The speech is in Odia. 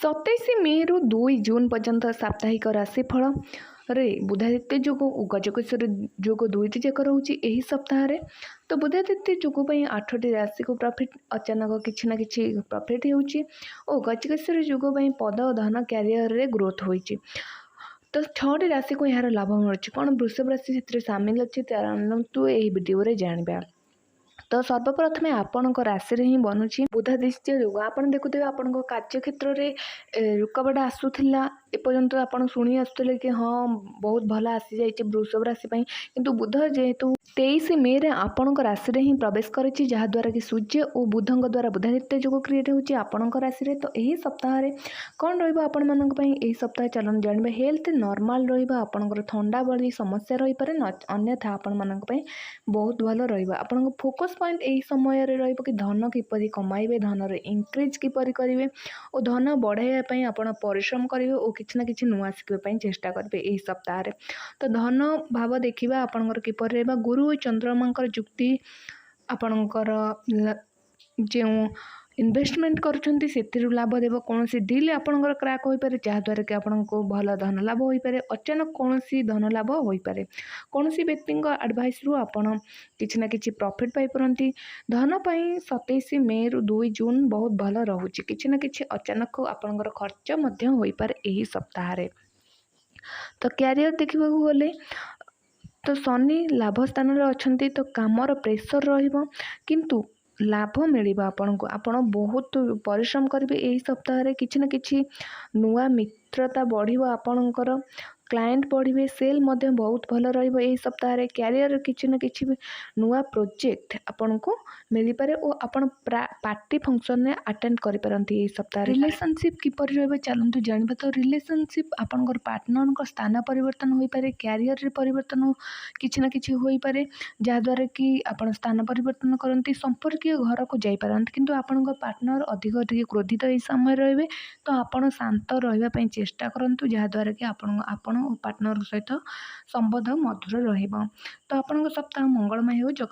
27 ମେରୁ 2 ଜୁନ୍ ପର୍ଯ୍ୟନ୍ତ ସାପ୍ତାହିକ ରାଶିଫଳରେ ବୁଧାଦିତ୍ୟ ଯୋଗ ଓ ଗଜକେଶରୀ ଯୋଗ ଦୁଇଟି ଯାକ ରହୁଛି ଏହି ସପ୍ତାହରେ। ତ ବୁଧାଦିତ୍ୟ ଯୋଗ ପାଇଁ ଆଠଟି ରାଶିକୁ ପ୍ରଫିଟ୍, ଅଚାନକ କିଛି ନା କିଛି ପ୍ରଫିଟ୍ ହେଉଛି ଓ ଗଜକେଶରୀ ଯୋଗ ପାଇଁ ପଦ, ଧନ, କ୍ୟାରିୟରରେ ଗ୍ରୋଥ୍ ହୋଇଛି। ତ ଛଅଟି ରାଶିକୁ ଏହାର ଲାଭ ମିଳୁଛି। କ'ଣ ବୃଷଭ ରାଶି ସେଥିରେ ସାମିଲ ଅଛି? ଚାଲନ୍ତୁ, ଏହି ଭିଡ଼ିଓରେ ଜାଣିବା। ତ ସର୍ବପ୍ରଥମେ ଆପଣଙ୍କ ରାଶିରେ ହିଁ ବନୁଛି ବୁଧାଦିତ୍ୟ ଯୋଗ। ଆପଣ ଦେଖୁଥିବେ, ଆପଣଙ୍କ କାର୍ଯ୍ୟକ୍ଷେତ୍ରରେ ରୁକାବଟ ଆସୁଥିଲା। ଏପର୍ଯ୍ୟନ୍ତ ଆପଣ ଶୁଣି ଆସୁଥିଲେ କି ହଁ, ବହୁତ ଭଲ ଆସିଯାଇଛି ବୃଷଭ ରାଶି ପାଇଁ। କିନ୍ତୁ ବୁଧ ଯେହେତୁ 23 ମେରେ ଆପଣଙ୍କ ରାଶିରେ ହିଁ ପ୍ରବେଶ କରିଛି, ଯାହାଦ୍ୱାରା କି ସୂର୍ଯ୍ୟ ଓ ବୁଧଙ୍କ ଦ୍ୱାରା ବୁଧାଦିତ୍ୟ ଯୋଗ କ୍ରିଏଟ୍ ହେଉଛି ଆପଣଙ୍କ ରାଶିରେ। ତ ଏହି ସପ୍ତାହରେ କ'ଣ ରହିବ ଆପଣମାନଙ୍କ ପାଇଁ ଏହି ସପ୍ତାହ, ଚାଲନ୍ତୁ ଜାଣିବା। ହେଲ୍ଥ ନର୍ମାଲ ରହିବ ଆପଣଙ୍କର। ଥଣ୍ଡା ଭଳି ସମସ୍ୟା ରହିପାରେ, ଅନ୍ୟଥା ଆପଣମାନଙ୍କ ପାଇଁ ବହୁତ ଭଲ ରହିବ। ଆପଣଙ୍କ ଫୋକସ୍ ପଏଣ୍ଟ ଏହି ସମୟରେ ରହିବ କି ଧନ କିପରି କମାଇବେ, ଧନର ଇନକ୍ରିଜ୍ କିପରି କରିବେ ଓ ଧନ ବଢ଼ାଇବା ପାଇଁ ଆପଣ ପରିଶ୍ରମ କରିବେ ଓ କିଛି ନା କିଛି ନୂଆ ଶିଖିବା ପାଇଁ ଚେଷ୍ଟା କରିବେ ଏହି ସପ୍ତାହରେ। ତ ଧନ ଭାବ ଦେଖିବା ଆପଣଙ୍କର କିପରି ରହିବ। ଗୁରୁ ଓ ଚନ୍ଦ୍ରମାଙ୍କର ଯୁକ୍ତି ଆପଣଙ୍କର ଯେଉଁ ଇନଭେଷ୍ଟମେଣ୍ଟ କରୁଛନ୍ତି, ସେଥିରୁ ଲାଭ ଦେବ। କୌଣସି ଡିଲ୍ ଆପଣଙ୍କର କ୍ରାକ୍ ହୋଇପାରେ, ଯାହାଦ୍ୱାରା କି ଆପଣଙ୍କୁ ଭଲ ଧନ ଲାଭ ହୋଇପାରେ। ଅଚାନକ କୌଣସି ଧନ ଲାଭ ହୋଇପାରେ। କୌଣସି ବ୍ୟକ୍ତିଙ୍କ ଆଡ଼ଭାଇସ୍ରୁ ଆପଣ କିଛି ନା କିଛି ପ୍ରଫିଟ୍ ପାଇପାରନ୍ତି। ଧନ ପାଇଁ 27 ମେରୁ 2 ଜୁନ୍ ବହୁତ ଭଲ ରହୁଛି। କିଛି ନା କିଛି ଅଚାନକ ଆପଣଙ୍କର ଖର୍ଚ୍ଚ ମଧ୍ୟ ହୋଇପାରେ ଏହି ସପ୍ତାହରେ। ତ କ୍ୟାରିୟର ଦେଖିବାକୁ ଗଲେ, ତ ଶନି ଲାଭ ସ୍ଥାନରେ ଅଛନ୍ତି। ତ କାମର ପ୍ରେସର ରହିବ, କିନ୍ତୁ ଲାଭ ମିଳିବ ଆପଣଙ୍କୁ। ଆପଣ ବହୁତ ପରିଶ୍ରମ କରିବେ ଏହି ସପ୍ତାହରେ। କିଛି ନା କିଛି ନୂଆ ମିତ୍ରତା ବଢ଼ିବ ଆପଣଙ୍କର, କ୍ଲାଏଣ୍ଟ ବଢ଼ିବେ, ସେଲ୍ ମଧ୍ୟ ବହୁତ ଭଲ ରହିବ ଏହି ସପ୍ତାହରେ। କ୍ୟାରିୟର କିଛି ନା କିଛି ବି ନୂଆ ପ୍ରୋଜେକ୍ଟ ଆପଣଙ୍କୁ ମିଳିପାରେ ଓ ଆପଣ ପାର୍ଟି ଫଙ୍କସନରେ ଆଟେଣ୍ଡ କରିପାରନ୍ତି ଏହି ସପ୍ତାହରେ। ରିଲେସନସିପ୍ କିପରି ରହିବ, ଚାଲନ୍ତୁ ଜାଣିବା। ତ ରିଲେସନସିପ୍, ଆପଣଙ୍କର ପାର୍ଟନରଙ୍କ ସ୍ଥାନ ପରିବର୍ତ୍ତନ ହୋଇପାରେ। କ୍ୟାରିୟରରେ ପରିବର୍ତ୍ତନ କିଛି ନା କିଛି ହୋଇପାରେ, ଯାହାଦ୍ୱାରା କି ଆପଣ ସ୍ଥାନ ପରିବର୍ତ୍ତନ କରନ୍ତି, ସମ୍ପର୍କୀୟ ଘରକୁ ଯାଇପାରନ୍ତି। କିନ୍ତୁ ଆପଣଙ୍କ ପାର୍ଟନର ଅଧିକ ଟିକେ କ୍ରୋଧିତ ଏହି ସମୟରେ ରହିବେ। ତ ଆପଣ ଶାନ୍ତ ରହିବା ପାଇଁ ଚେଷ୍ଟା କରନ୍ତୁ, ଯାହାଦ୍ୱାରା କି ଆପଣ ଓ ପାର୍ଟନରଙ୍କ ସହିତ ସମ୍ବନ୍ଧ ମଧୁର ରହିବ। ତ ଆପଣଙ୍କ ସପ୍ତାହ ମଙ୍ଗଳମୟ ହେଉ।